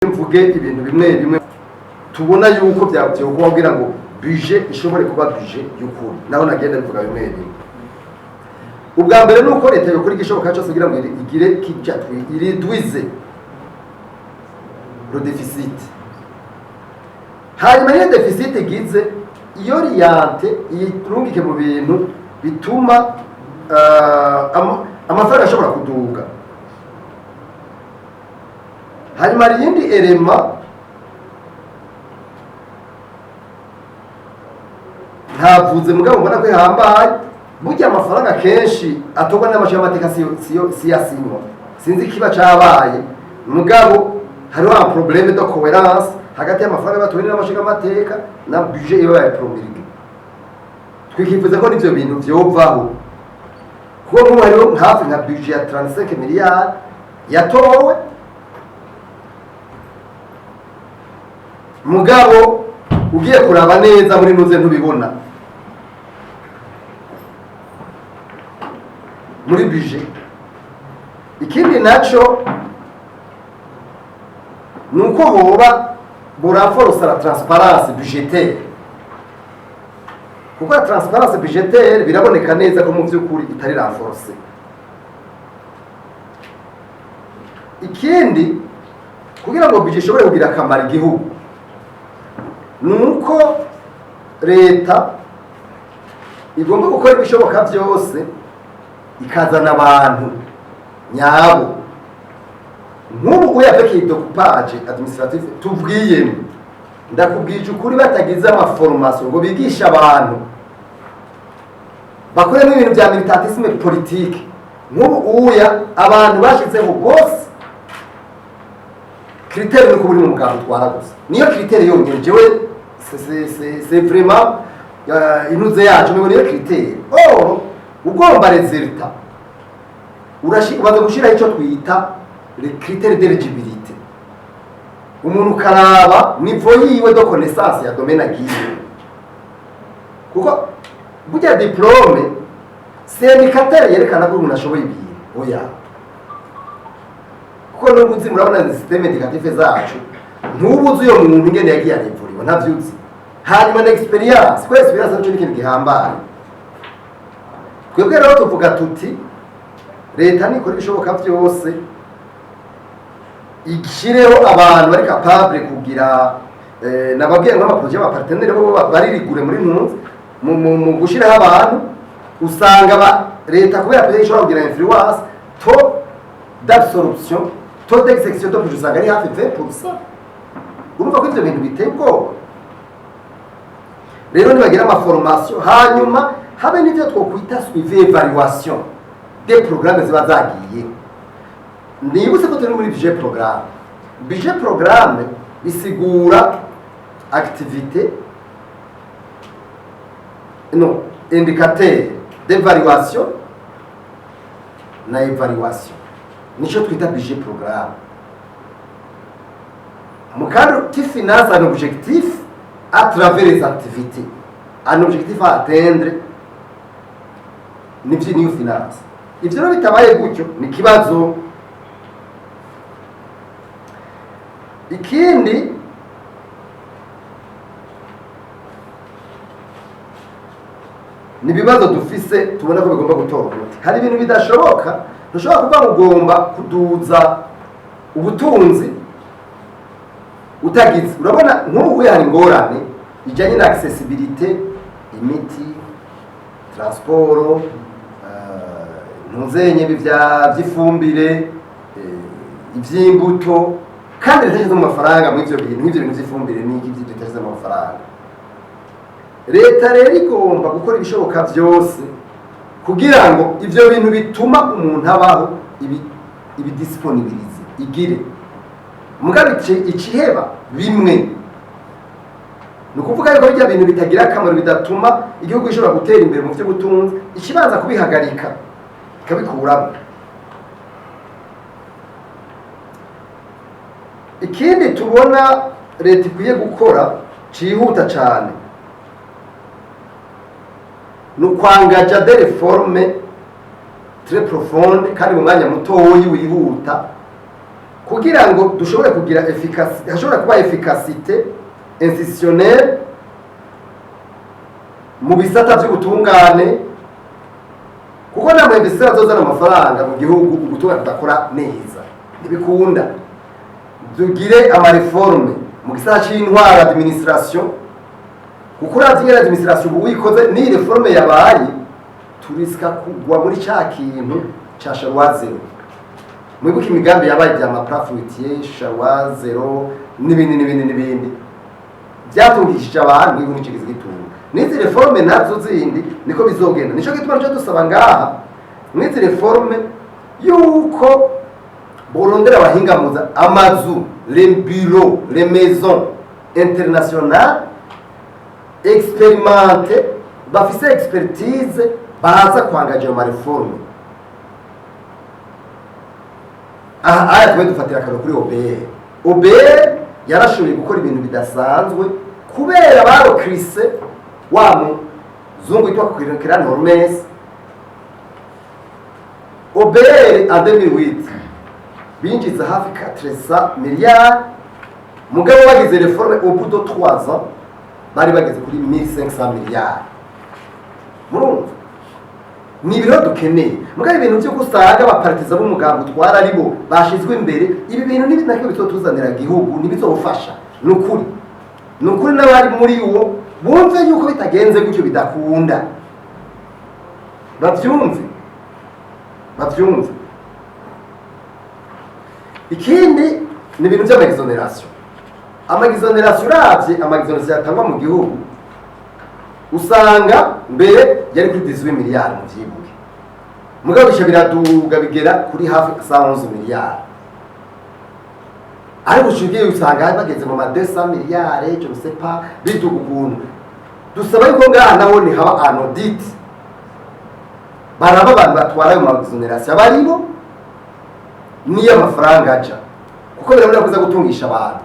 Mvuge ibintu bimwe bimwe tubona yuko byakubwira kugira ngo budget ishobore kuba budget y'ukuri. Naho nagenda bivuga bimwe bimwe. Ubwa mbere nuko leta yokora igishoboka cyose kugira ngo igire kijya iréduise le déficit. Hanyuma iyo déficit igize iyo oriente iyirungike mu bintu bituma amafaranga ashobora kuduga. Hanyuma hari iyindi élément ntavuze, mugabo mbona ko ihambaye. Burya amafaranga kenshi atorwa n'amashu y'amateka siyo siyasinywa. Sinzi ikiba cabaye, mugabo hariho un problème de cohérence hagati y'amafaranga batowe n'amashu y'amateka na budget iba yabaye promulgué. Twikifuza ko n'ivyo bintu vyovaho, kuko nk'ubu hariho hafi nka budget ya 35 miliyari yatowe, mugabo ugiye kuraba neza muri nuze ntubibona muri budget. Ikindi naco ni uko hoba borenforça la transparence budgétaire, kuko la transparence budgétaire biraboneka neza ko mu vy'ukuri itari renforcée. Ikindi, kugira ngo budget ishobore kugira akamaro igihugu, ni uko leta igomba gukora ibishoboka byose ikazana abantu nyabo. Nk'ubu uyu avec iyi découpage administratif tubwiyemo, ndakubwije ukuri, batagize amaformation ngo bigishe abantu bakoremo ibintu bya militantisme politique, nk'ubu uya abantu bashizeho bose, critère ni uko uri mu muganga utwara gusa, niyo critère yonyine. Jewe c'est vraiment intuze yacu niyo critère. Or ugomba résultat, ubanza gushiraho icyo twita les critères d'éligibilité, umuntu ukaraba niveau yiwe de connaissance ya domaine agiye, kuko burya diplôme c'est indicateur yerekana ko umuntu ashoboye ibintu. Oya, kuko n'ubu uzi, murabona système éducatif zacu, ntubu uzi uyo muntu ingene yagiye arivuriwe, ntavyo uzi. Hanyuma na expérience, kuko expérience nico n'ikintu gihambaye. Twebwe rero tuvuga tuti leta nikora ibishoboka byose ishyireho abantu bari capable kugira nababwiye nk'amaprojets y'abapartenaires bo baririgure muri ntunzi mu gushyiraho abantu. Usanga ba leta kubera peut ishobora kugira influence, taux d'absorption, taux d'exécution de projet usanga ari hafi 20%. Urumva ko ivyo bintu biteye ubwoba. Rero nibagira amaformation, hanyuma habe n'ivyo twokwita suivi, évaluation des programmes ziba zagiye. Nibutse ko turi muri budget programme. Budget programme bisigura activité, non, indicateur d'évaluation na évaluation, nico twita budget programme. Mu cadre qui finance un objectif à travers les activités, un objectif à atteindre, nivyo niyo finance. Ivyo rero bitabaye gutyo ni ikibazo. Ikindi ni ibibazo dufise tubona ko bigomba gutora umuti. Hari ibintu bidashoboka. Ntushobora kuvuga ngo ugomba kuduza ubutunzi utagize. Urabona nk'ubu hari ingorane ijyanye na accessibilité, imiti, transport, ntuzenye by'ifumbire, iby'imbuto, kandi leta yashyize mu mafaranga muri ibyo bintu, nk'ibyo bintu by'ifumbire n'iki leta yashyize mu mafaranga. Leta rero igomba gukora ibishoboka byose kugira ngo ibyo bintu bituma umuntu abaho ibidisponibilize igire, mugabo ikiheba bimwe. Ni ukuvuga yuko bijya bintu bitagira akamaro, bidatuma igihugu gishobora gutera imbere mu by'ubutunzi, ikibanza kubihagarika ikabikuramo. Ikindi tubona leta ikwiye gukora cyihuta cyane ni ukwengaja des réformes très profondes kandi mu mwanya mutoyi wihuta. Kugira ngo dushobore kugira efficacité, hashobora kuba efficacité institutionnelle mu bisata by'ubutungane, kuko nta mu investisseur azozana amafaranga mu gihugu ubutungane budakora neza, ntibikunda. Tugire ama réformes mu gisata c'intwaro, administration, kuko uravye ingene administration ubu wikoze, ni réforme yabaye, turisika kugwa muri ca kintu ca charroi zéro. Mwibuke imigambi yabaye bya ma plans fruitiers, charroi zéro n'ibindi n'ibindi n'ibindi byatungishije abantu, igihugu nicigeze gitunga. N'izi réformes nazo zindi niko bizogenda. Nico gituma nico dusaba ngaha mw'izi réformes yuko borondera abahinga muza amazu, les bureaux, les maisons internationales expérimentées, bafise expertise, baza kwangaje ayo ma réformes. Aha aya twe dufatira akarorero kuri OBR. OBR yarashoboye gukora ibintu bidasanzwe kubera barokirise wa muzungu witwa Kieran Holmes. OBR en 2008 binjiza hafi 400 miliyari, mugabo bagize réforme, au bout de 3 ans bari bageze kuri 1500 miliyari. Murumva ni ibiro dukeneye. Mugabo ibintu byo usanga aba partisans b'umugambi utwara ari bo bashizwe imbere, ibi bintu ni nakyo bizotuzanira igihugu, ntibizofasha. Ni ukuri, ni ukuri, n'abari muri wo bumve yuko bitagenze gutyo bidakunda, bavyumve, bavyumve. Ikindi ni ibintu by'ama exonérations. Ama exonérations, uravye ama exonérations yatangwa mu gihugu, usanga mbere yari kuri 18 miliyari, muvyibuke, mugabo bica biraduga bigera kuri hafi 111 miliyari. Ariko ushigiye usanga bageze mu ma 200 miliyari, je ne sais pas, biduga ukuntu. Dusaba yuko ngaha naho ni haba un audit, baraba abantu batwara ayo ma exonérations abaribo niyo amafaranga aja, kuko birabona kuza gutungisha abantu.